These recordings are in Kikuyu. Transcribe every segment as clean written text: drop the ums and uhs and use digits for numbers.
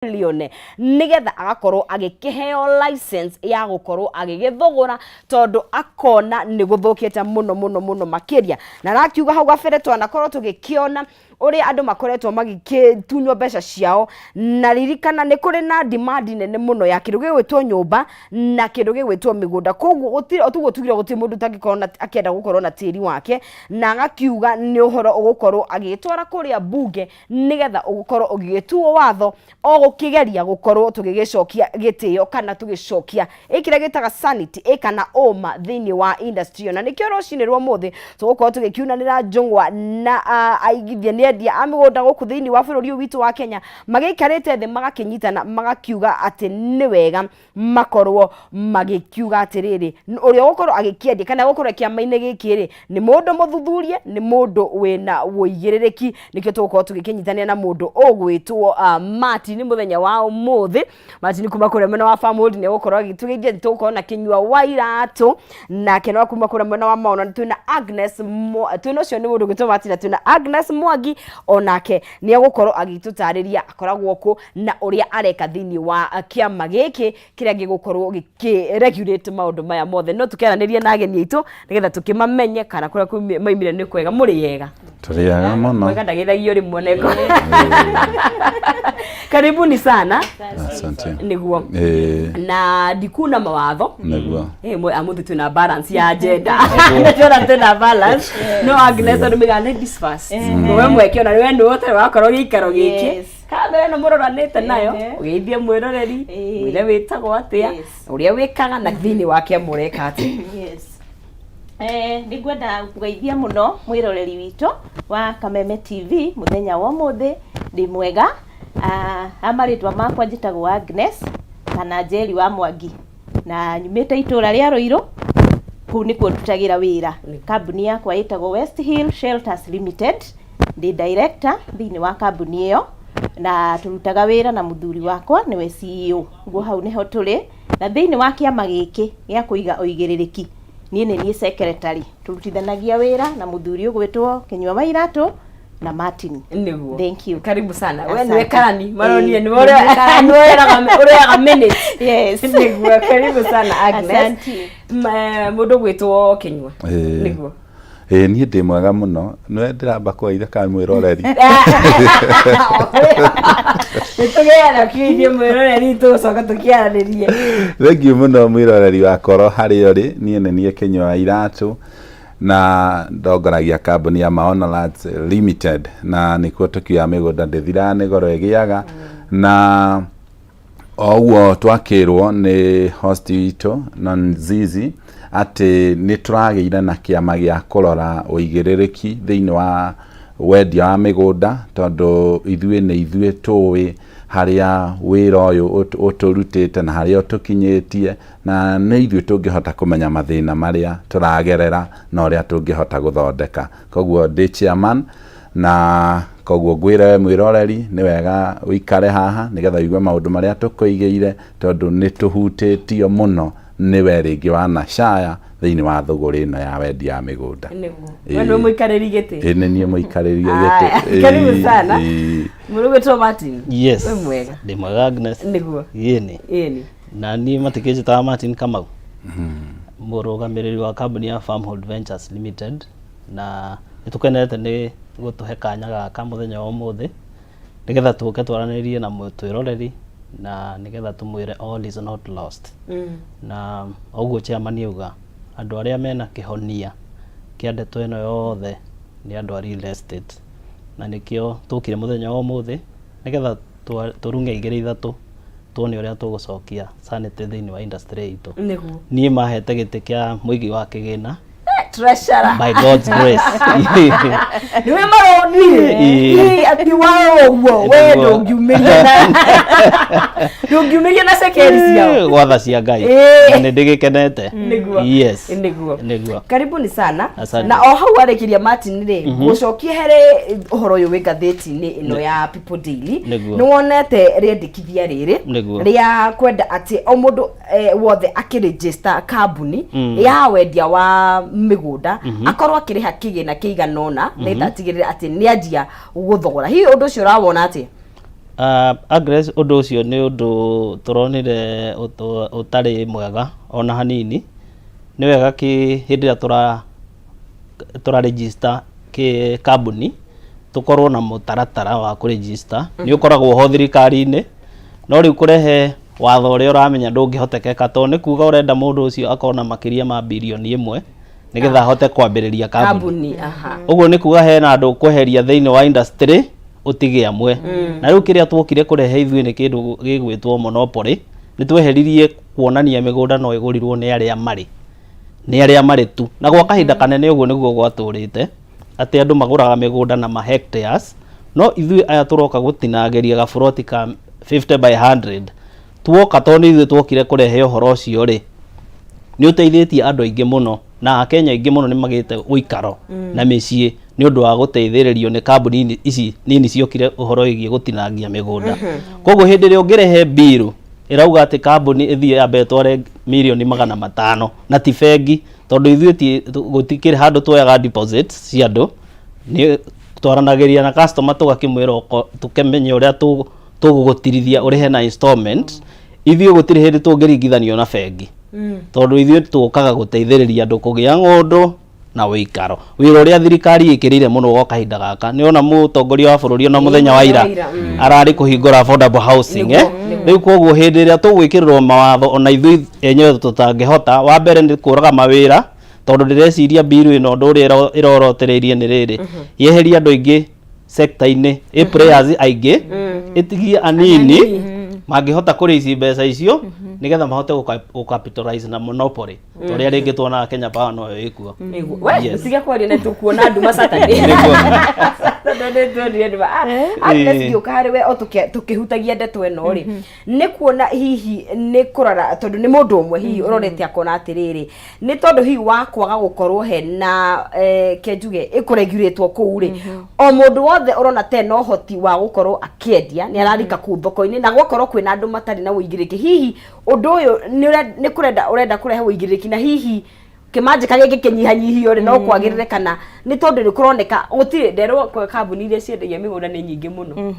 Billion nigetha agakorwo agĩkĩheo license ya gũkorwo agĩgĩthũgũra tondũ akona nĩ gũthũkĩte mũno mũno mũno makĩria. Na arakiuga hau gabere twanakorwo tũgĩkĩona ũrĩa andũ makoretwo magĩkĩtunywo mbeca ciao, na ririkana nĩ kũrĩ na demand nene mũno ya kĩndũ gĩgwĩtwo nyũmba na kĩndũ gĩgwĩtwo mĩgũnda. Koguo gũtirĩ otuguo tugire gũtirĩ mũndũ ũtangĩkorwo na akĩenda gũkorwo na tĩri wake, na agakiuga nĩ ũhoro ũgũkorwo agĩtwara kũrĩa mbunge nĩgetha ũkorwo ũgĩgĩtuo watho o gũkĩgeria gũkorwo tũgĩgĩcokia gĩtĩo kana tũgĩcokia ĩ kĩrĩa gĩtaga sanity ĩ kana ũma thĩinĩ wa industry ĩyo. Na nĩkĩo rũcinĩ rwa ũmũthĩ tũgũkorwo tũgĩkiunanĩra njũng'wa na aigithia nĩ endia a mĩgũnda gũkũ thĩinĩ wa bũrũri ũyũ witũ wa Kenya, magĩikarĩte thĩ magakĩnyitana magakiuga atĩ nĩ wega makorwo magĩkiuga atĩrĩrĩ, ũrĩa ũgũkorwo agĩkĩendia kana gũkorwo kĩama-inĩ gĩkĩ rĩ, nĩ mũndũ mũthuthurie, nĩ mũndũ wĩna ũigĩrĩrĩki. Nĩkĩo tũgũkorwo tũgĩkĩnyitanĩra na mũndũ ũgwĩtwo Martin mũthenya wa ũmũthĩ. Martin kuma kũrĩa mwena wa Farmhold nĩ egũkorwo agĩtũgeithia. Tũgũkorwo na Kĩnyua wa Iratũ nake no kuma kũrĩa mwena wa Maona. Twĩna Agnes, twĩna ũcio nĩ mũndũ ũgwĩtwo Martin, na twĩna Agnes Mwangi, onake nĩ egũkorwo agĩtũtarĩria akoragwo kũ na ũrĩa areka thĩinĩ wa kĩama gĩkĩ kĩrĩa gĩgũkorwo gĩkĩ regulate maũndũ maya mothe. No tũkĩaranĩrie na ageni aitũ nĩgetha tũkĩmamenye kana kũrĩa maumire nĩ kwega. Mũrĩ ega? Tũrĩaga mũno. Mwega ndagĩthagio rĩmwe neko. Karibuni sana. Asante. Nĩguo. Na ndikuna mawatho. Nĩguo. Mwe amuthi twina balance ya agenda. Nĩtwona twina balance. No Agnes andũ mega ladies first. We mweke ona we nĩwe ũtarĩ wakorwo gĩikaro gĩkĩ. Kamera ĩno mũroranĩte nayo, ũgeithie mwĩroreri, mwĩre wĩtagwo atĩa, ũrĩa wĩkaga na thĩinĩ wa kĩama ũreka atĩa. Yes. Nĩ ngwenda kũgeithia mũno mwĩroreri witũ wa Kameme TV mũthenya wa ũmũthĩ. Ndĩ mwega. A marĩtwa makwa njĩtagwo Agnes kana Njeri wa Mwangi, na nyumĩte itũra rĩa Rũirũ, kũu nĩkuo ndutagĩra wĩra. Kambuni yakwa ĩtagwo West Hill Shelters Limited, ndĩ director thĩinĩ wa kambuni ĩyo, na tũrutaga wĩra na mũthuri wakwa nĩwe CEO. Ũguo hau nĩho tũrĩ, na thĩinĩ wa kĩama gĩkĩ gĩa kũiga ũigĩrĩrĩki, niĩ nĩ niĩ secretary. Tũrutithanagia wĩra na mũthuri ũgwĩtwo Kĩnyua wa Iratũ na Martin. Nĩguo. Thank you. Karibu sana. We Asante. nĩwe karani maronire nĩwe Nĩwe karani. ũrĩoyaga minutes. Nĩguo, karibu sana Agnes. Asante. Mũndũ ũgwĩtwo Kĩnyua. Nĩguo. Ĩĩ, niĩ ndĩ mwega mũno. Nĩwe ndĩramba kũgeithia kana mwĩroreri? Nĩtũgĩaga kiuithie mwĩroreri, tũgũcoka tũkĩaranĩrie. Thengiũ mũno mwĩroreri wakwa oro harĩa ũrĩ. Niĩ nĩ niĩ Kĩnyua wa Iratũ na ndongoragia kambuni ya Maono Lands Limited, na nĩkuo tũkiuga mĩgũnda ndĩthiraga nĩ goro ĩgĩaga. Na o ũguo twakĩrwo nĩ host witũ Nonzizi atĩ nĩ tũragĩire na kĩama gĩa kũrora ũigĩrĩrĩki thĩinĩ wa wendia wa mĩgũnda, tondũ ithuĩ nĩ ithuĩ tũĩ harĩa wĩra ũyũ ũtũrutĩte na harĩa ũtũkinyĩtie, na nĩ ithuĩ tũngĩhota kũmenya mathĩna marĩa tũragerera na ũrĩa tũngĩhota gũthondeka. Koguo ndĩ chairman, na koguo ngwĩre we mwĩroreri nĩ wega ũikare haha nĩgetha ũigue maũndũ marĩa tũkũigĩire, tondũ nĩ tũhutĩtio mũno nĩwe rĩngĩ wanacaya thĩinĩ wa thũgũrĩ ĩno ya wendia wa mĩgũnda. Nĩguo. We nĩwe mũikarĩri gĩtĩ. Ĩĩ, nĩ niĩ mũikarĩri gĩtĩ. Aya, karibu sana. Mũndũ ũgwĩtwo Martin. Yes. Wĩ mwega? Ndĩ mwega Agnes. Nĩguo. Ĩni. Ĩni. Na niĩ matikĩnjĩtaga Martin Kamau. Mũrũgamĩrĩri wa kambuni ya Farmhold Ventures Limited, na nĩ tũkenete nĩ gũtũhe kanya gaka mũthenya wa ũmũthĩ nĩgetha tũke twaranĩrie na twĩroreri na nĩgetha tũmwĩre all is not lost. Na ũguo chairman auga, andũ arĩa mena kĩhonia kĩa ndeto ĩno yothe nĩ andũ a real estate, na nĩkĩo tũkire mũthenya wa ũmũthĩ nĩgetha tũrung'e igĩrĩ ithatũ tuone ũrĩa tũgũcokia sanity thĩinĩ wa industry itũ. Nĩguo. Niĩ mahete gĩtĩ kĩa mũigi wa kĩgĩna. Treasurer. By God's grace. Niwe maronire. Ĩĩ. Ĩ, atĩ wa ũguo we Nĩguo. Ndũngiumĩria na cekeri ciao. Gwatha cia Ngai. Ĩĩ. Na nĩ ndĩgĩkenete. Nĩguo. Yes. Nĩguo. Nĩguo. Karibuni sana. Asante. Na o hau arĩkĩria Martin rĩ, gũcokia harĩ ũhoro ũyũ wĩ ngathĩti-inĩ ĩno ya People Daily, Nĩguo. nĩ wonete rĩendekithia rĩrĩ Nĩguo. rĩa kwenda atĩ o mũndũ wothe akĩregister kambuni ya wendia wa mĩgũnda akorwo akĩrĩha kĩgĩna kĩigana ũna nĩgetha atigĩrĩre atĩ nĩ anjia gũthogora. Hihi ũndũ ũcio ũrawona atĩa? Agnes, ũndũ ũcio nĩ ũndũ tũronire ũtarĩ mwega ona hanini. Nĩ wega kĩ hĩndĩ ĩrĩa tũra register kĩ kambuni tũkorwo na mũtaratara wa kũ register. Nĩ ũkoragwo ho thirikari-inĩ, no rĩu kũrehe watho ũrĩa ũramenya ndũngĩhotekeka, tondũ nĩ kuga ũrenda mũndũ ũcio akorwo na makĩria ma birioni 1 nĩgetha ahote kwambĩrĩria kambuni. Kambuni, aha. Ũguo nĩ kuga hena andũ kweheria thĩinĩ wa industry ũtige amwe. Na rĩu kĩrĩa twokire kũrehe ithuĩ nĩ kĩndũ gĩgwĩtwo monopoly. Nĩ tweheririe kuonania mĩgũnda no ĩgũrirwo nĩ arĩa marĩ, nĩ arĩa marĩ tu, na gwa kahinda kanene ũguo nĩguo gwatũrĩte, atĩ andũ magũraga mĩgũnda na ma hectares. No ithuĩ aya tũroka gũtinangĩria gaburoti ka 50 by 100 tuoka, tondũ nĩ ithuĩ twokire kũrehe ũhoro ũcio rĩ, nĩ ũteithĩtie andũ aingĩ mũno, na Akenya aingĩ mũno nĩ magĩte ũikaro na mĩciĩ nĩ ũndũ wa gũteithĩrĩrio nĩ kambuni ici nini ciokire ũhoro wĩgiĩ gũtinangia mĩgũnda. Koguo hĩndĩ ĩrĩa ũngĩrehe bill ĩrauga atĩ kambuni ĩthiĩ yambe ĩtware mirioni 500, na ti bengi, tondũ ithuĩ ti gũtikĩrĩ handũ tuoyaga deposits cia andũ, nĩ twaranagĩria na customer tũgakĩmwĩra tũkĩmenya ũrĩa tũgũgũtirithia ũrĩhe na installment. Ithuĩ gũtirĩ hĩndĩ tũngĩringithanio na bengi, tondũ ithuĩ tũkaga gũteithĩrĩria andũ kũgĩa ng'ũndũ na ũikaro, wĩra ũrĩa thirikari ĩkĩrĩire mũno gwa kahinda gaka. Nĩ ona mũtongoria wa bũrũri ona mũthenya wa ira ararĩ kũhingũra affordable housing, eh? Rĩu koguo hĩndĩ ĩrĩa tũgwĩkĩrĩrwo mawatho ona ithuĩ enyewe tũtangĩhota, wa mbere nĩ kũraga mawĩra, tondũ ndĩreciria bill ĩno ũndũ ũrĩa ĩrorotereirie nĩ rĩrĩ: yeherie andũ aingĩ sector-inĩ, ĩ players aingĩ, ĩtigie anini mangĩhota kũrĩa ici mbeca icio nĩgetha mahote gũ capitalize na monopoly ta ũrĩa rĩngĩ tuonaga Kenya Power noyo ĩkuo. Nĩguo. We, Yes. ũtige kwaria nĩ tũkuona nduma Saturday. Nĩguo. Saturday nĩ tuonire nduma. Agnes, ngĩũka harĩ we o tũkĩhutagia ndeto ĩno rĩ, nĩ kuona hihi nĩ kũrora tondũ nĩ mũndũ ũmwe hihi ũrorete akona atĩrĩrĩ, nĩ tondũ hihi wa kwaga gũkorwo hena kenjuge ĩkũregurĩtwo kũu rĩ, o mũndũ wothe ũrona ta ena ũhoti wa gũkorwo akĩendia nĩ ararika kũu thoko-inĩ, na gwakorwo kwĩna andũ matarĩ na ũigĩrĩrĩki. Hihi ũndũ ũyũ nĩ kũrenda ũrenda kũrehe ũigĩrĩrĩki, na hihi kĩmanjĩka gĩkĩ kĩnyihanyihio rĩ, no kwagĩrĩre, kana nĩ tondũ nĩ kũroneka gũtirĩ nderwo kwa kambuni iria ciendagia mĩgũnda nĩ nyingĩ mũno?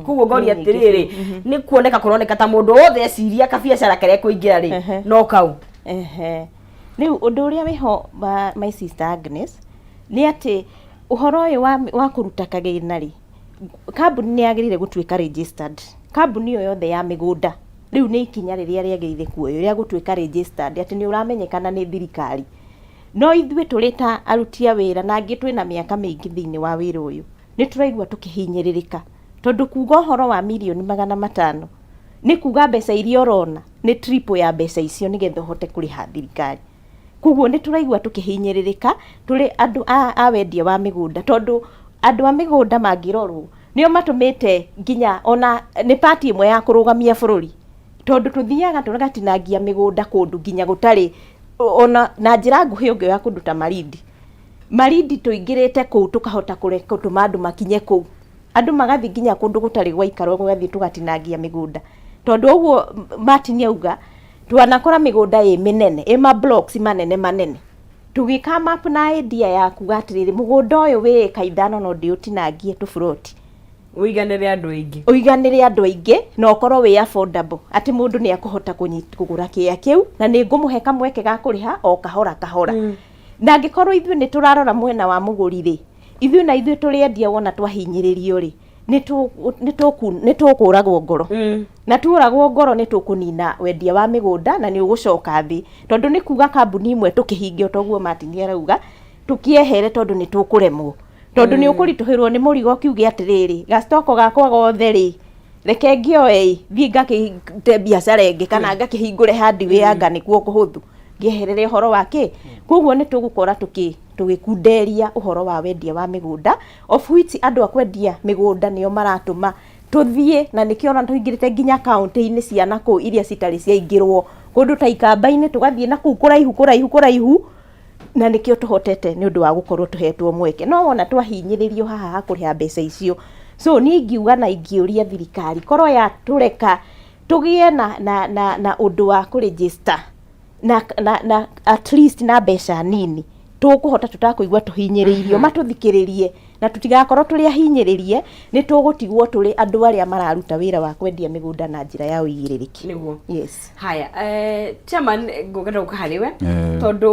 Koguo ngoria atĩrĩrĩ, nĩ kuoneka kũroneka ta mũndũ wothe eciria kabiacara karĩa kũingĩra rĩ, no kau? Ehe. Rĩu ũndũ ũrĩa wĩho, my sister Agnes, nĩ atĩ ũhoro ũyũ wa kũruta kagĩna rĩ, kambuni nĩ yagĩrĩire gũtuĩka registered. Kambuni ĩyo yothe ya mĩgũnda rĩu nĩ ikinya rĩrĩa rĩagĩrĩire kuoywo rĩa gũtuĩka registered, atĩ nĩ ũramenyekana nĩ thirikari. No ithuĩ tũrĩ ta aruti a wĩra na angĩ twĩna mĩaka mĩingĩ thĩinĩ wa wĩra ũyũ, nĩ tũraigua tũkĩhinyĩrĩrĩka, tondũ kuga ũhoro wa mirioni 500 nĩ kuga mbeca iria ũrona nĩ triple ya mbeca icio nĩgetha ũhote kũrĩha thirikari. Koguo nĩ tũraigua tũkĩhinyĩrĩrĩka tũrĩ andũ a wendia wa mĩgũnda, tondũ andũ a mĩgũnda mangĩrorwo nĩo matũmĩte nginya ona nĩ pati ĩmwe ya kũrũgamia bũrũri, tondũ tũthiaga tũgatinangia mĩgũnda kũndũ nginya gũtarĩ ona na njĩra nguhĩ. Ũngĩoya kũndũ ta Malindi, Malindi tũingĩrĩte kũu tũkahota gũtũma andũ makinye kũu, andũ magathiĩ nginya kũndũ gũtarĩ gwaikarwo, gũgathiĩ tũgatinangia mĩgũnda, tondũ ũguo Martin auga twanakora mĩgũnda ĩ mĩnene, ĩ ma blocks manene manene, tũgĩ come up na idea ya kuga atĩrĩrĩ, mũgũnda ũyũ wĩ ĩka 5 no ndĩũtinangie tũburoti. Ũiganĩre andũ aingĩ. Ũiganĩre andũ aingĩ na ũkorwo wĩ affordable, atĩ mũndũ nĩ akũhota kũgũra kĩea kĩu, na nĩ ngũmũhe kamweke ga kũrĩha o kahora kahora. Na angĩkorwo ithuĩ nĩ tũrarora mwena wa mũgũri rĩ, ithuĩ na ithuĩ tũrĩ endia, wona twahinyĩrĩrio rĩ, nĩ tũkũragwo ngoro, na tuoragwo ngoro nĩ tũkũnina wendia wa mĩgũnda na nĩ ũgũcoka thĩ, tondũ nĩ kuga kambuni imwe tũkĩhinge, o toguo Martin arauga, tũkĩehere, tondũ nĩ tũkũremwo, tondũ nĩ ũkũritũhĩrwo nĩ mũrigo ũkiuge atĩrĩrĩ, gastoko gakwa gothe rĩ, reke ngĩoe thiĩ ngakĩte biacara ĩngĩ kana ngakĩhingũre hardware, anga nĩkuo kũhũthũ ngĩeherere ũhoro wa kĩ. Koguo nĩ tũgũkora tũgĩkunderia ũhoro wa wendia wa mĩgũnda, of which andũ a kwendia mĩgũnda nĩo maratũma tũthiĩ, na nĩkĩo ona tũingĩrĩte nginya kaũntĩ-inĩ cia nakũu iria citarĩ ciaingĩrwo, kũndũ ta Ikamba-inĩ, tũgathiĩ nakũu kũraihu kũraihu kũraihu, na nĩkĩo tũhotete nĩ ũndũ wa gũkorwo tũhetwo mweke. No wona twahinyĩrĩrio haha ha kũrĩha mbeca icio. So niĩ ingiuga na ingĩũria thirikari korwo yatũreka tũgĩe na ũndũ wa kũregister na at least na mbeca nini tũkũhota, tũtakũigua tũhinyĩrĩirio, matũthikĩrĩrie. Na tũtigakorwo tũrĩ ahinyĩrĩrie, nĩ tũgũtigwo tũrĩ andũ arĩa mararuta wĩra wa kwendia mĩgũnda na njĩra ya ũigĩrĩrĩki. Nĩguo. Yes. Haya, chairman, ngũkenda gũka harĩ we, Eh. tondũ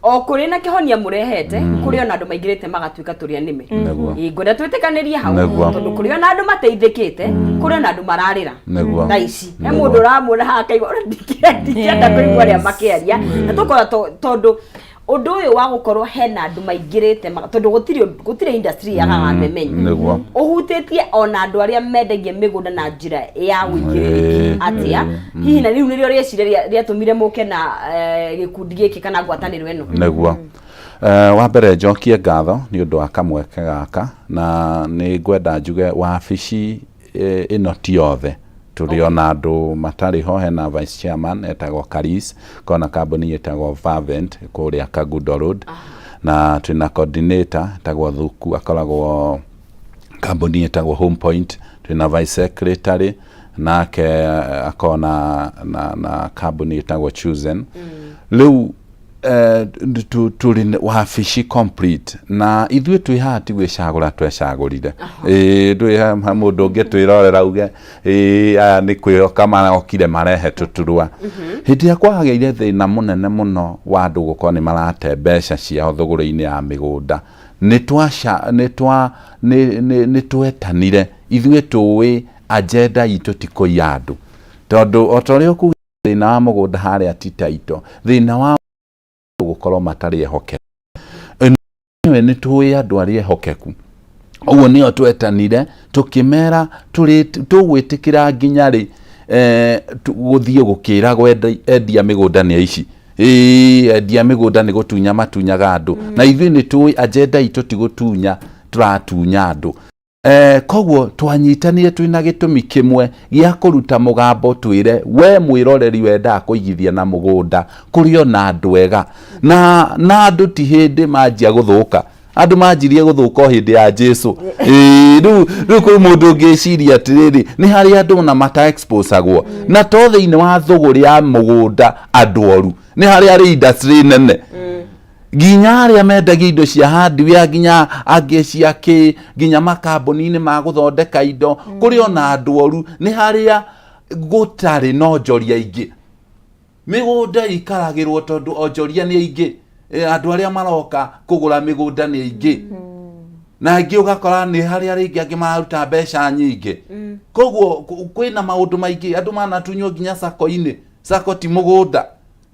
o kũrĩ na kĩhonia mũrehete, kũrĩ ona andũ maingĩrĩte magatuĩka tũrĩ anĩme. Nĩguo. Ĩ, ngwenda twĩtĩkanĩrie hau, Nĩguo. tondũ kũrĩ ona andũ mateithĩkĩte, kũrĩ ona andũ mararĩra Nĩguo. thaa ici. He mũndũ ũramuona haha akaigua "Ũrĩa ndingĩenda kũigua arĩa makĩaria." Na tũkora tondũ ũndũ ũyũ wa gũkorwo hena andũ maingĩrĩte tondũ gũtirĩ industry yagaga memenyi. Nĩguo. Ũhutĩtie ona andũ arĩa mendagia mĩgũnda na njĩra ya ũigĩrĩrĩki atĩa hihi? Na rĩu nĩrĩo rĩecire rĩatũmire mũke na gĩkundi gĩkĩ kana ngwatanĩro ĩno. Nĩguo. Wa mbere njokie ngatho nĩ ũndũ wa kamweke gaka, na nĩ ngwenda njuge wabici ĩno ti othe tũrĩ, ona andũ matarĩ ho. Hena vice chairman etagwo Karis, kona kambuni ĩtagwo Vavent kũrĩa Kagudo Road, na twĩna coordinator etagwo Thuku, akoragwo kambuni ĩtagwo Home Point. Twĩna vice secretary nake akoragwo na kambuni ĩtagwo Chosen. Rĩu tũrĩ wabici complete, na ithuĩ twĩ haha ti gwĩcagũra twecagũrire. Ĩĩ, ndũĩ ha mũndũ ũngĩ twĩrorera uge ĩĩ aya nĩ kwĩhoka marokire marehe tũturwa. Hĩndĩ ĩrĩa kwagĩire thĩna mũnene mũno wa andũ gũkorwo nĩ marate mbeca ciao thũgũrĩ-inĩ ya mĩgũnda, nĩ twaca nĩ twa nĩ nĩ nĩ twetanire. Ithuĩ tũĩ agenda itũ ti kũiya andũ, tondũ o ta ũrĩa ũkuga, thĩna wa mũgũnda harĩa ti taito, thĩna wa gũkorwo matarĩ ehokeku. Ĩno nĩ tũĩ andũ arĩa ehokeku, ũguo nĩo twetanire tũkĩmera tũgwĩtĩkĩra nginya rĩ gũthiĩ gũkĩragwo endia mĩgũnda nĩ aici. Ĩĩ, endia mĩgũnda nĩ gũtunya matunyaga andũ, na ithuĩ nĩ tũĩ agenda itũ ti gũtunya tũratunya andũ. Koguo twanyitanire twĩna gĩtũmi kĩmwe gĩa kũruta mũgambo, twĩre we mwĩroreri wendaga kũigithia na mũgũnda, kũrĩ ona andũ ega na andũ ti hĩndĩ manjia gũthũka. Andũ manjirie gũthũka o hĩndĩ ya Jesu. Ĩĩ, rĩu kwĩ mũndũ ũngĩciria atĩrĩrĩ, nĩ harĩ andũ ona mata exposagwo na to thĩinĩ wa thũgũrĩ ya mũgũnda, andũ oru nĩ harĩ arĩ industry nene, nginya arĩa mendagia indo cia hardware, nginya angĩ cia kĩ, nginya makambuni-inĩ ma gũthondeka indo, kũrĩ ona andũ oru. Nĩ harĩa gũtarĩ na onjoria aingĩ, mĩgũnda ikaragĩrwo tondũ onjoria nĩ aingĩ. Andũ arĩa maroka kũgũra mĩgũnda nĩ aingĩ, na angĩ ũgakora nĩ harĩa rĩngĩ angĩ mararuta mbeca nyingĩ. Koguo kwĩna maũndũ maingĩ, andũ manatunywo nginya sako-inĩ. Sako ti mũgũnda.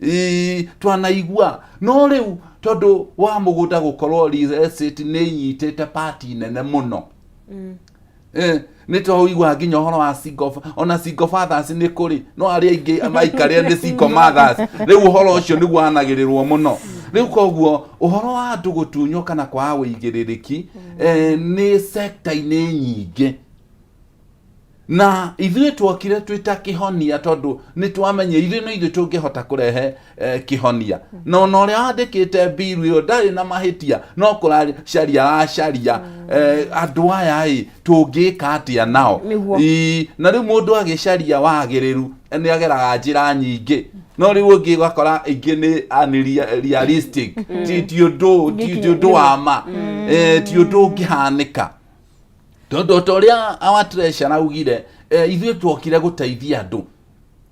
Ĩĩ, twanaigua. No rĩu tondũ wa mũgũnda gũkorwo real estate nĩ inyitĩte pati nene mũno, nĩ twaigua nginya ũhoro wa single, ona single fathers nĩ kũrĩ, no arĩa aingĩ maikarĩa nĩ single mothers. Rĩu ũhoro ũcio nĩguo wanagĩrĩrwo mũno rĩu. Koguo ũhoro wa andũ gũtunywo kana kwaga ũigĩrĩrĩki nĩ sector-inĩ nyingĩ, na ithuĩ twokire twĩ ta kĩhonia, tondũ nĩ twamenye ithuĩ no ithuĩ tũngĩhota kũrehe kĩhonia. Na ona ũrĩa wandĩkĩte mbiru ĩyo ndarĩ na mahĩtia, no kũracaria aracaria andũ aya ĩ tũngĩka atĩa nao. Nĩguo. Ii, na rĩu mũndũ agĩcaria wagĩrĩru nĩ ageraga njĩra nyingĩ, no rĩu ũngĩ ũgakora ingĩ nĩ unrealistic, ti ũndũ wa ma, ti ũndũ ũngĩhanĩka, tondũ ta ũrĩa our treasurer augire, ithuĩ twokire gũteithia andũ.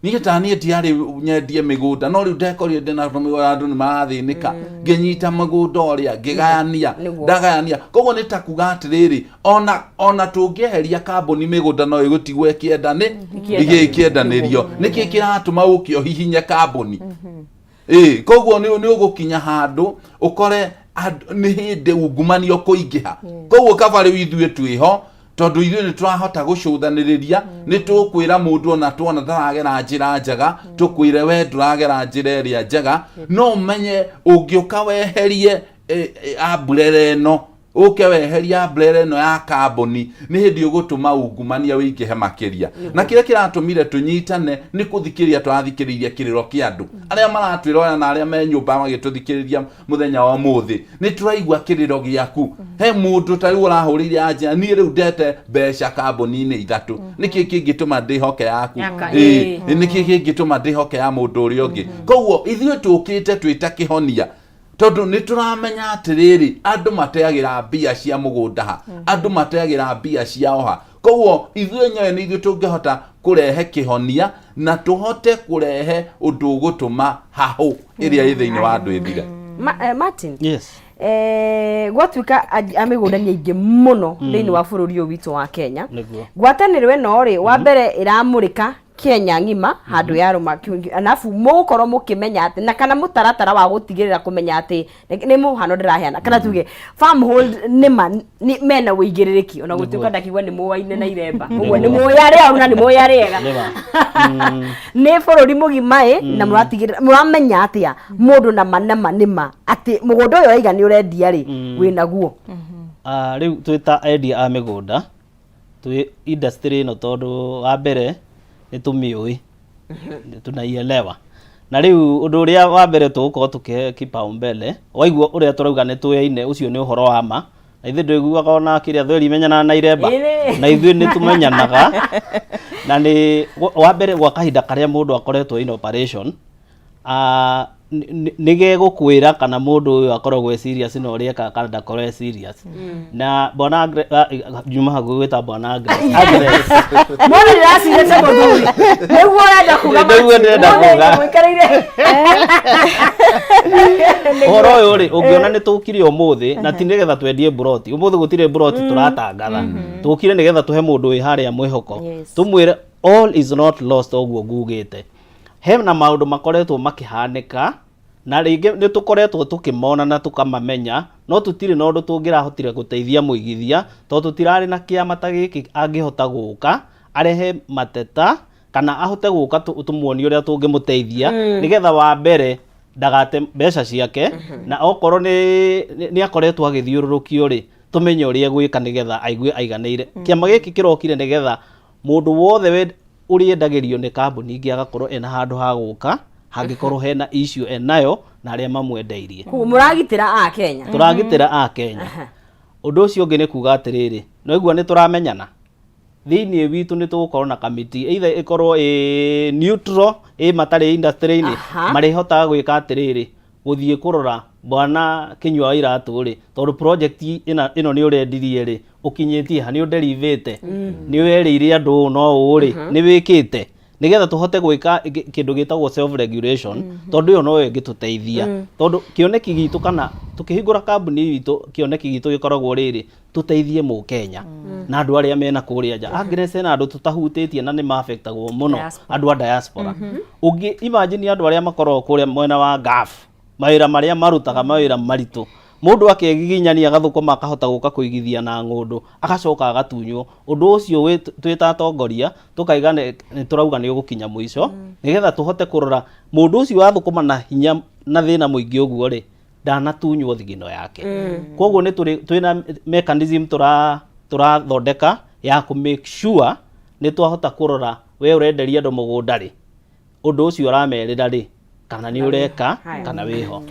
Niĩ ta niĩ ndiarĩ nyendie mĩgũnda, no rĩu ndekorire ndĩna mĩgũnda, andũ nĩ marathĩnĩka, ngĩnyita mũgũnda ũrĩa ngĩgayania. Nĩguo. Ndagayania, koguo nĩ ta kuga atĩrĩrĩ, ona tũngĩeheria kambuni, mĩgũnda no ĩgũtigwo ĩkĩenda nĩ ĩkĩendanĩrio. Nĩkĩ kĩratũma ũke ũhihinye kambuni? Ĩĩ, koguo nĩ ũgũkinya handũ ũkore nĩ hĩndĩ ungumania ũkũingĩha. Koguo kaba rĩu ithuĩ twĩho, tondũ ithuĩ nĩ tũrahota gũcũthanĩrĩria, nĩ tũkwĩra mũndũ ona tuona ndaragera njĩra njega, tũkwĩre we ndũragera njĩra ĩrĩa njega. No ũmenye ũngĩũka weherie umbrella ĩno, ũke weherie umbrella ĩno ya kambuni, nĩ hĩndĩ ũgũtũma ungumania wĩingĩhe makĩria. Na kĩrĩa kĩratũmire tũnyitane nĩ kũthikĩrĩria tũrathikĩrĩirie kĩrĩro kĩa andũ arĩa maratwĩrora na arĩa me nyũmba magĩtũthikĩrĩria mũthenya wa ũmũthĩ. Nĩ tũraigua kĩrĩro gĩaku. He mũndũ ta rĩu ũrahũrĩire anja, niĩ rĩu ndete mbeca kambuni-inĩ ithatũ, nĩkĩ kĩngĩtũma ndĩhoke yaku? Yaka, Ĩĩ, nĩkĩ kĩngĩtũma ndĩhoke ya mũndũ ũrĩa ũngĩ? Koguo ithuĩ tũkĩte twĩ ta kĩhonia. Tondũ nĩ tũramenya atĩrĩrĩ, andũ mateagĩra mbia cia mũgũnda ha, andũ mateagĩra mbia ciao ha. Koguo ithuĩ enyewe nĩ ithuĩ tũngĩhota kũrehe kĩhonia na tũhote kũrehe ũndũ ũgũtũma hahũ ĩrĩa ĩ thĩinĩ wa andũ ĩthire. Martin. Yes. Gwatuĩka a mĩgũnda nĩ aingĩ mũno thĩinĩ wa bũrũri ũyũ witũ wa Kenya. Nĩguo. Ngwatanĩro ĩno rĩ, wa mbere ĩramũrĩka Kenya ng'ima handũ yarũma, alafu mũgũkorwo mũkĩmenya atĩ na kana mũtaratara wa gũtigĩrĩra kũmenya atĩ nĩ mũhano ndĩraheana, kana tuge Farmhold nĩma mena ũigĩrĩrĩki, ona gũtuĩka ndakiuga nĩ mũaine na iremba ũguo, nĩ mũĩ arĩa oru na nĩ mũĩ arĩa ega. Nĩma. Nĩ bũrũri mũgima ĩ, na mũratigĩrĩra mũramenya atĩa mũndũ na ma na ma nĩ ma atĩ mũgũnda ũyũ ũraiga nĩ ũrendia rĩ, wĩnaguo? Ah, rĩu twĩ ta endia a mĩgũnda twĩ industry ĩno, tondũ wa mbere nĩ tũmĩũĩ, tunaielewa, na rĩu ũndũ ũrĩa wa mbere tũgũkorwo tũkĩhe kipaumbele, waigua ũrĩa tũrauga nĩ tũyaine, ũcio nĩ ũhoro wa ma, na ithuĩ ndũiguaga ona kĩrĩa thweri imenyanaga na iremba. Ĩrĩ. Na ithuĩ nĩ tũmenyanaga, na nĩ wa mbere gwa kahinda karĩa mũndũ akoretwo in operation, nĩ gegũkwĩra kana mũndũ ũyũ akoragwo e serious na ũrĩa ekaga kana ndakorwo e serious. Na bwana njuma hakuhĩ gwĩta bwana Agnes. Agnes. Mũndũ ndĩracirĩte mũthuri nĩguo ũrenda kuga? Nĩguo ndĩrenda Martin. kuga. Mũthuri mũikarĩire. Ũhoro ũyũ rĩ, ũngĩona nĩ tũkire ũmũthĩ, na ti nĩgetha twendie mburoti. Ũmũthĩ gũtirĩ mburoti tũratangatha. Tũkire nĩgetha tũhe mũndũ wĩ harĩa mwĩhoko, tũmwĩre all is not lost. Ũguo ngugĩte, hena maũndũ makoretwo makĩhanĩka, na rĩngĩ nĩ tũkoretwo tũkĩmona na tũkamamenya, no tũtirĩ na ũndũ tũngĩrahotire gũteithia mũigithia, tondũ tũtirarĩ na kĩama ta gĩkĩ angĩhota gũka arehe mateta kana ahote gũka tũmuonie ũrĩa tũngĩmũteithia, nĩgetha wa mbere ndagate mbeca ciake, na okorwo nĩ akoretwo agĩthiũrũrũkio rĩ, tũmenye ũrĩa egwĩka nĩgetha aigue aiganĩire. Kĩama gĩkĩ kĩrokire nĩgetha mũndũ wothe ũrĩendagĩrio nĩ kambuni ingĩ agakorwo ena handũ ha gũka hangĩkorwo hena issue enayo na arĩa mamwendeirie. Koguo mũragitĩra a Kenya. Tũragitĩra a Kenya. Ũndũ ũcio ũngĩ nĩ kuga atĩrĩrĩ, no igua nĩ tũramenyana thĩinĩ witũ, nĩ tũgũkorwo na kamiti, either ĩkorwo ĩ neutral, ĩ matarĩ industry-inĩ, marĩhotaga gwĩka atĩrĩrĩ, gũthiĩ kũrora bwana Kinyua wa iratũ rĩ, tondũ project ĩno nĩ ũrendirie rĩ, ũkinyĩtie ha, nĩ ũnderivĩte, nĩ werĩire andũ ũũ no ũũ rĩ, nĩ wĩkĩte, nĩgetha tũhote gwĩka kĩndũ gĩtagwo self regulation, tondũ ĩyo noyo ĩngĩtũteithia, tondũ kĩoneki gitũ kana tũkĩhingũra kambuni itũ, kĩoneki gitũ gĩkoragwo rĩrĩ, tũteithie mũkenya na andũ arĩa mena kũrĩa nja. Agnes, hena andũ tũtahutĩtie na nĩ maafectagwo mũno. Diaspora. Andũ a diaspora. Ũngĩ imagine andũ arĩa makoragwo kũrĩa mwena wa Gulf, mawĩra marĩa marutaga, mawĩra maritũ, mũndũ akegiginyania agathũkũma akahota gũka kũigithia na ng'ũndũ, agacoka agatunywo. Ũndũ ũcio twĩ ta atongoria tũkaiga nĩ tũrauga nĩ ũgũkinya mũico, nĩgetha tũhote kũrora mũndũ ũcio wathũkũma na hinya na thĩna mũingĩ ũguo rĩ, ndanatunywo thigino yake. Koguo nĩ tũrĩ twĩna mechanism tũrathondeka ya kũ make sure nĩ twahota kũrora we ũrenderia andũ mũgũnda rĩ, ũndũ ũcio ũramerĩra rĩ, kana nĩ ũreka. Haya. Kana wĩho.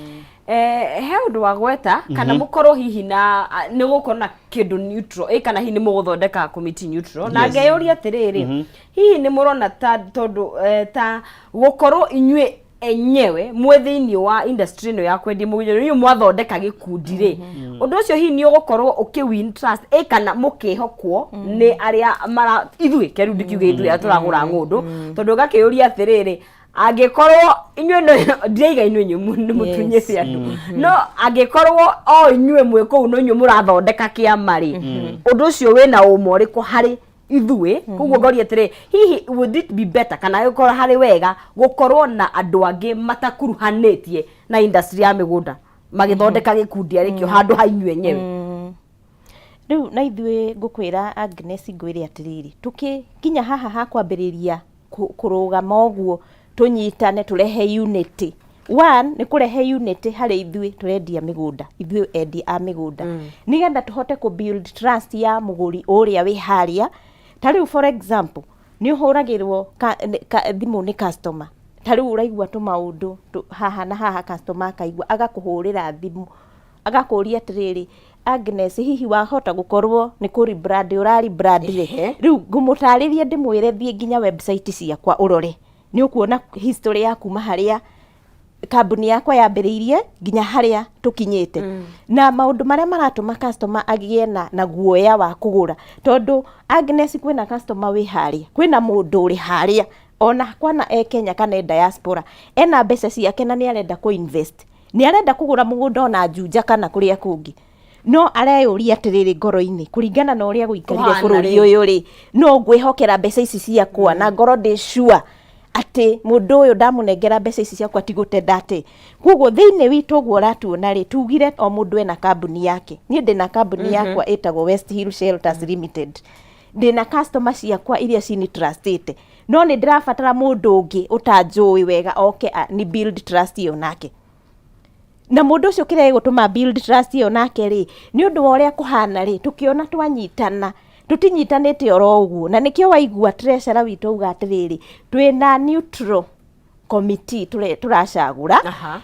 He ũndũ wa gweta kana mũkorwo hihi na nĩ gũkorwo na kĩndũ neutral, kana hihi nĩ mũgũthondeka committee neutral, na ngeyũria atĩrĩrĩ, hihi nĩ mũrona ta tondũ ta gũkorwo inyuĩ enyewe mwĩ thĩinĩ wa industry ĩno ya kwendia mũgũnda, inyuĩ mwathondeka gĩkundi rĩ, ũndũ ũcio hihi nĩ ũgũkorwo ũkĩ win trust, kana mũkĩhokwo nĩ arĩa mara ithuĩ kĩrĩu ndikiuge ithuĩ arĩa tũragũra ng'ũndũ, tondũ ngakĩyũria atĩrĩrĩ, angĩkorwo inyuĩ ndiraiga inyuĩ nĩ mũtunyĩte andũ, no angĩkorwo o inyuĩ mwĩ kũu no inyuĩ mũrathondeka kĩama rĩ, ũndũ ũcio wĩna ũma ũrĩkũ harĩ ithuĩ? Koguo ngoria atĩrĩ, hihi would it be better kana gũkorwo harĩ wega gũkorwo na andũ angĩ matakuruhanĩtie na industry ya mĩgũnda magĩthondeka gĩkundi arĩ kĩo handũ ha inyuĩ enyewe? Rĩu na ithuĩ ngũkwĩra Agnes, ngwĩre atĩrĩrĩ, tũkĩkinya haha ha kwambĩrĩria kũrũgama ũguo tũnyitane tũrehe unity. One nĩ kũrehe unity harĩ ithuĩ tũrendia mĩgũnda, ithuĩ endia a mĩgũnda, nĩgetha tũhote kũ build trust ya mũgũri ũrĩa wĩ harĩa. Ta rĩu for example, nĩ ũhũragĩrwo thimũ nĩ customer, ta rĩu ũraigua tũmaũndũ haha na haha, customer akaigua agakũhũrĩra thimũ agakũria atĩrĩrĩ, "Agnes, hihi wahota gũkorwo nĩ kũ rebrand ũra rebrand rĩ?" Rĩu ngũmũtarĩria ndĩmwĩre, "Thiĩ nginya website ciakwa ũrore, nĩ ũkuona history ya kuma harĩa Kambuni yakwa yambĩrĩirie nginya harĩa tũkinyĩte na maũndũ marĩa maratũma customer agĩe na guoya wa kũgũra, tondũ Agnes, kwĩna customer wĩ harĩa, kwĩna mũndũ ũrĩ harĩa ona kwana e Kenya kana e diaspora, ena mbeca ciake na nĩ arenda kũ invest, nĩ arenda kũgũra mũgũnda ona Juja kana kũrĩa kũngĩ, no areyũria atĩrĩrĩ ngoro-inĩ, kũringana na ũrĩa gũikarire Kũhana bũrũri rĩ. ũyũ rĩ, no ngwĩhokera mbeca ici ciakwa na ngorwo ndĩ sure atĩ mũndũ ũyũ ndamũnengera mbeca ici ciakwa ti gũte ndate? Koguo thĩinĩ witũ ũguo ũratuona rĩ, tugire o mũndũ ena kambuni yake. Niĩ ndĩna kambuni yakwa ĩtagwo West Hill Shelters Limited. Ndĩna customer ciakwa iria cini trustĩte, no nĩ ndĩrabatara mũndũ ũngĩ ũtanjũĩ wega oke ni build trust ĩyo nake. Na mũndũ ũcio, kĩrĩa gĩgũtũma build trust ĩyo nake rĩ, nĩ ũndũ wa ũrĩa kũhana rĩ, tũkĩona twanyitana, tũtinyitanĩte oro ũguo. Na nĩkĩo waigua treasurer witũ auga atĩrĩrĩ, twĩna neutral committee tũracagũra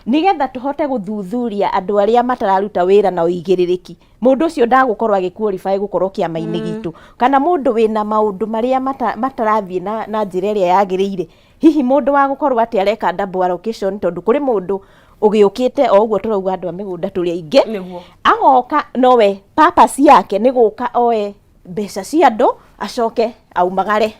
nĩgetha tũhote gũthuthuria andũ arĩa matararuta wĩra na ũigĩrĩrĩki. Mũndũ ũcio ndagũkorwo agĩqualify gũkorwo kĩama-inĩ gitũ, kana mũndũ wĩna maũndũ marĩa matarathiĩ na njĩra ĩrĩa yagĩrĩire, hihi mũndũ wa gũkorwo atĩ areka double allocation, tondũ kũrĩ mũndũ ũgĩũkĩte o ũguo tũrauga andũ a mĩgũnda tũrĩ aingĩ. Agoka nowe purpose yake nĩ gũka oe mbeca cia andũ acoke aumagare.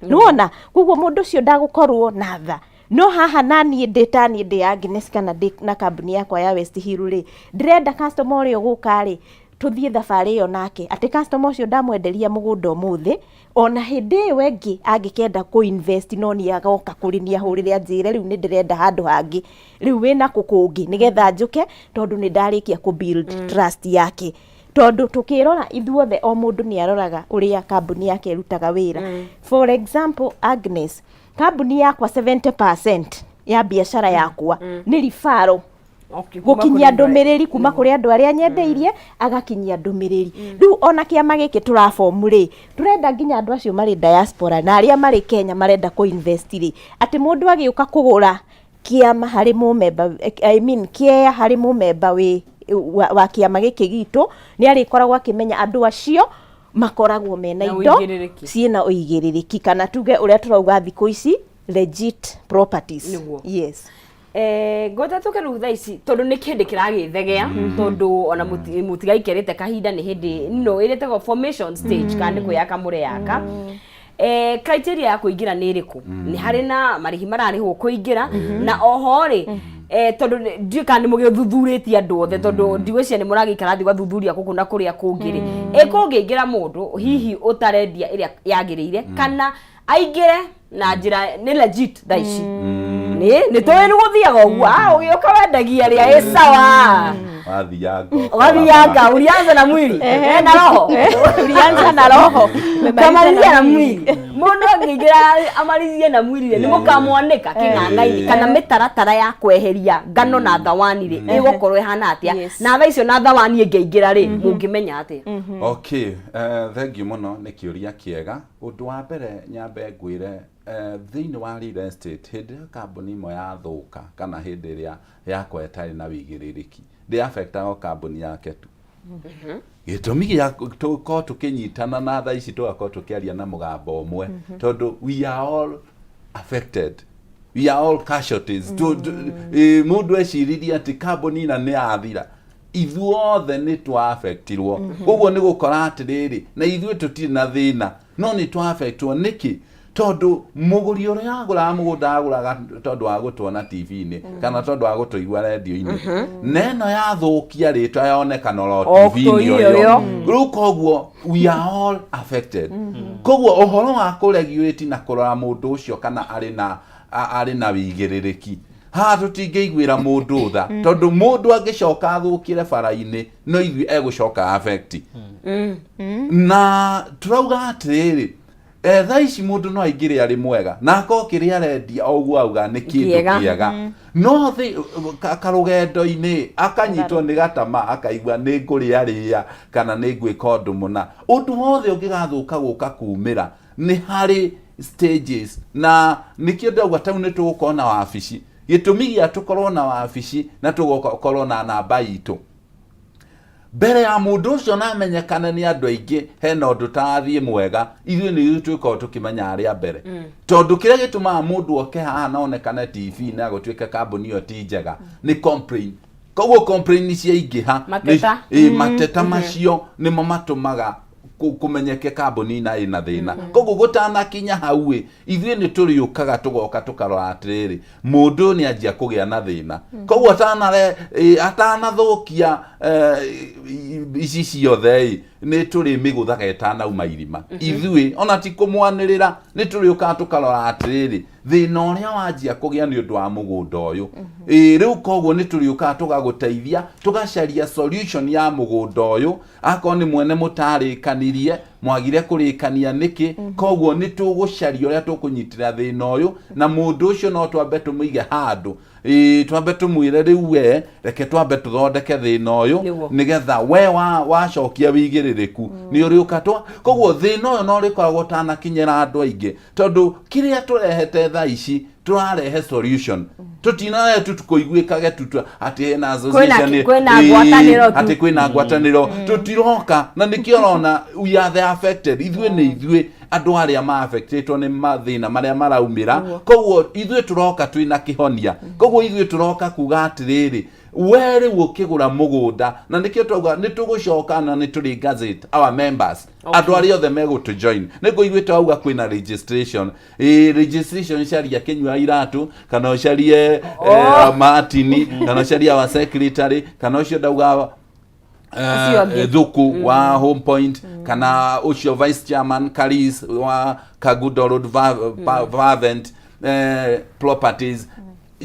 Nĩwona koguo mũndũ ũcio ndagũkorwo na tha. No haha naniĩ ndĩ ta niĩ ndĩ Agnes kana ndĩ na kambuni yakwa ya West Hill rĩ, ndĩrenda customer ũrĩa ũgũka rĩ, tũthiĩ thabarĩ ĩyo nake, atĩ customer ũcio ndamwenderia mũgũnda ũmũthĩ, ona hĩndĩ ĩyo ĩngĩ angĩkenda kũ invest no nĩ agoka kũrĩ niĩ ahũrĩre anjĩre, "Rĩu nĩ ndĩrenda handũ hangĩ, rĩu wĩna kũ kũngĩ?" Nĩgetha njũke, tondũ nĩ ndarĩkia kũ build trust yake. Tondũ tũkĩrora ithuothe, o mũndũ nĩ aroraga ũrĩa kambuni yake ĩrutaga wĩra. For example, Agnes, kambuni yakwa 70% ya biacara yakwa nĩ referral, kuma gũkinyia kũrĩ andũ ndũmĩrĩri kuma kũrĩ andũ arĩa nyendeirie, agakinyia ndũmĩrĩri. Rĩu ona kĩama gĩkĩ tũrabomu rĩ, tũrenda nginya andũ acio marĩ diaspora na arĩa marĩ Kenya marenda kũ invest rĩ, atĩ mũndũ agĩũka kũgũra kĩama harĩ mũmemba, I mean kĩea harĩ mũmemba wĩ wa kĩama gĩkĩ gitũ, nĩ arĩkoragwo akĩmenya andũ acio makoragwo mena Na indo ũigĩrĩrĩki. Ciĩna ũigĩrĩrĩki, kana tuge ũrĩa tũrauga thikũ ici, legit properties. Yes. Ngwenda tũke rĩu thaa ici, tondũ nĩ kĩndĩ kĩragĩthegea, tondũ ona mũtigaikerĩte kahinda, nĩ hĩndĩ no ĩrĩtagwo formation stage kana nĩ kwĩyaka mũreyaka. Criteria ya kũingĩra nĩ ĩrĩkũ? Nĩ harĩ na marĩhi mararĩhwo kũingĩra? Na oho rĩ, tondũ ndiũĩ kana nĩ mũgĩthuthurĩtie andũ othe, tondũ ndigwĩciria nĩ mũragĩikara thĩ gwathuthuria gũkũ na kũrĩa kũngĩ rĩ, ĩ kũngĩingĩra mũndũ hihi ũtarendia ĩrĩa yagĩrĩire, kana aingĩre na njĩra nĩ legit thaa ici nĩ tũĩ nĩ gũthiaga ũguo, ũgĩũka wendagia rĩa ĩ sawa. Wathianga. Wathianga, ulianza na mwili na roho. Ulianza na roho. Kamalizia na mwili. Mũndũ angĩingĩra amalizie na mwili rĩ, nĩ mũkamwanĩka kĩng'ang'a-inĩ, kana mĩtaratara ya kweheria ngano na thawani rĩ, ĩgũkorwo ĩhana atĩa? Na thaa icio na thawani ĩngĩingĩra rĩ, mũngĩmenya atĩa? Okay, thank you mũno nĩ kĩũria kĩega. Ũndũ wa mbere nyambe ngwĩre, thĩinĩ wa real estate, hĩndĩ ĩrĩa kambuni ĩmwe yathũka kana hĩndĩ ĩrĩa yakwa ĩtarĩ na wĩigĩrĩrĩki, ndĩ affectaga o kambuni yake tu. Gĩtũmi gĩa tũkorwo tũkĩnyitana na thaa ici tũgakorwo tũkĩaria na mũgambo ũmwe, tondũ we are all affected, we are all casualties. Mũndũ eciririe atĩ kambuni ina nĩ yathira, ithuothe nĩ twa-affectirwo. Koguo nĩ gũkora atĩrĩrĩ, na ithuĩ tũtirĩ na thĩna, no nĩ twa-affectwo. Nĩkĩ? Tondũ mũgũri ũrĩa agũraga mũgũnda agũraga tondũ wa gũtuona TV-inĩ kana tondũ wa gũtũigua rendio-inĩ, na ĩno yathũkia rĩtwa yonekana oro O TV-inĩ tũiyo ũyũ. yo. Rĩu koguo we are all affected. Koguo ũhoro wa kũregulate na kũrora mũndũ ũcio kana arĩ na wĩigĩrĩrĩki, haha tũtingĩiguĩra mũndũ tha, tondũ mũndũ angĩcoka athũkĩre bara-inĩ no ithuĩ egũcoka affect. Na tũrauga atĩrĩrĩ, thaa ici mũndũ no aingĩre arĩ mwega na akorwo kĩrĩa arendia o ũguo auga nĩ kĩndũ Kĩega. kĩega, no karũgendo-inĩ akanyitwo nĩ gatama, akaigua nĩ ngũrĩa rĩa kana nĩ ngwĩka ũndũ mũna. Ũndũ wothe ũngĩgathũka gũka kumĩra nĩ harĩ stages, na nĩkĩo ndauga tau nĩ tũgũkorwo na wabici. Gĩtũmi gĩa tũkorwo na wabici na tũgũkorwo na namba itũ. Mbere ya mũndũ ũcio na amenyekane nĩ andũ aingĩ hena ũndũ tarathiĩ mwega, ithuĩ nĩ ithuĩ twĩkoragwo tũkĩmenya arĩa mbere. Tondũ kĩrĩa gĩtũmaga mũndũ oke haha na onekane TV na gũtuĩke kambuni ĩyo ti njega nĩ complain. Koguo complain ciaingĩha, Mateta. Mateta macio nĩmo matũmaga kũmenyeke kambuni na ĩna thĩna. Koguo gũtanakinya hau ĩ, ithuĩ nĩ tũrĩũkaga tũgoka tũkarora atĩrĩrĩ, mũndũ ũyũ nĩ anjia kũgĩa na thĩna. Koguo atanathũkia ici ciothe ĩ, nĩ tũrĩmĩgũthaga ĩtanauma irima. Ithuĩ ona ti kũmwanĩrĩra, nĩ tũrĩũkaga tũkarora atĩrĩrĩ, thĩna ũrĩa wanjia kũgĩa nĩ ũndũ wa mũgũnda ũyũ. Rĩu koguo nĩ tũrĩũkaga tũgagũteithia, tũgacaria solution ya mũgũnda ũyũ. Akorwo nĩ mwene mũtarĩkanirie, mwagire kũrĩkania nĩkĩ, koguo nĩ tũgũcaria ũrĩa tũkũnyitĩra thĩna ũyũ, na mũndũ ũcio no twambe tũmũige handũ. Twambe tũmwĩre rĩu we, reke twambe tũthondeke thĩna ũyũ, nĩgetha we wacokia wĩigĩrĩrĩku, nĩ ũrĩũka twa. Koguo thĩna ũyũ no ũrĩkoragwo ũtanakinyĩra andũ aingĩ, tondũ kĩrĩa tũrehete thaa ici, tũrarehe solution. Tũtinarehe tu kũiguĩkage tu atĩ hena association Kwĩna ngwatanĩro tu. Atĩ kwĩna ngwatanĩro. Tũtiroka, na nĩkĩo ũrona we are the affected. Ithuĩ nĩ ithuĩ andũ arĩa ma-affectĩtwo nĩ mathĩna marĩa maraumĩra. Koguo ithuĩ tũroka twĩna kĩhonia. Koguo ithuĩ tũroka kuga atĩrĩrĩ, we rĩu ũkĩgũra mũgũnda, na nĩkĩo twauga nĩ tũgũcoka na nĩ tũrĩ gazette our members. Andũ arĩa othe megũtũ join. Nĩ ngũiguĩte wauga kwĩna registration. Registration caria Kĩnyua Iratũ, kana ũcarie Martin, kana ũcarie our secretary, kana ũcio ndauga Ũcio ũngĩ. Thuku wa Home Point, kana ũcio vice chairman Karis wa Kagudo Road Vavent Properties.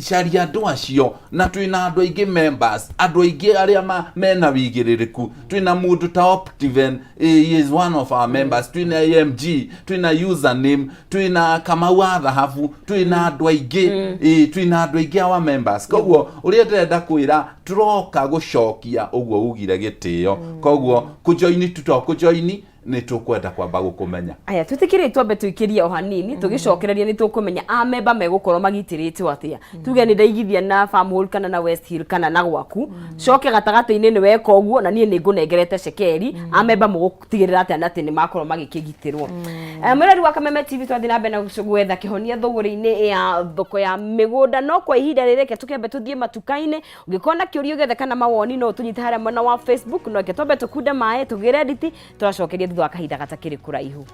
Caria andũ acio, na twĩna andũ aingĩ members, andũ aingĩ arĩa mena wĩigĩrĩrĩku. Twĩna mũndũ ta Optiven, he is one of our members. Twĩna AMG, twĩna username, twĩna Kamau wa Thahabu, twĩna andũ aingĩ, twĩna andũ aingĩ our members. Koguo ũrĩa ndĩrenda kwĩra, tũroka gũcokia ũguo ugire gĩtĩo. Koguo kũjoini tu to kũjoini, nĩ tũkwenda kwamba gũkũmenya. Aya, twĩtĩkĩrie twambe tũikĩrie o hanini, tũgĩcokereria nĩ tũkũmenya amemba megũkorwo magitĩrĩtwo atĩa. Tuge nĩ ndaigithia na Farmhold kana na West Hill kana na gwaku, coke gatagatĩ-inĩ nĩ weka ũguo na niĩ nĩ ngũnengerete cekeri, amemba mũgũtigĩrĩra atĩa na atĩ nĩ makorwo magĩkĩgitĩrwo? Mwĩrori wa Kameme TV, twathiĩ na mbere na gwetha kĩhonia thũgũrĩ-inĩ ya thoko ya mĩgũnda, no kwa ihinda rĩrĩ reke tũkĩambe tũthiĩ matuka-inĩ. Ũngĩkorwo na kĩũria gĩothe kana mawoni, no ũtũnyite harĩa mwena wa Facebook. No reke twambe tũkunde maĩ tũgĩre nditi, tũracokeria thutha wa kahinda gatakĩrĩ kũraihu.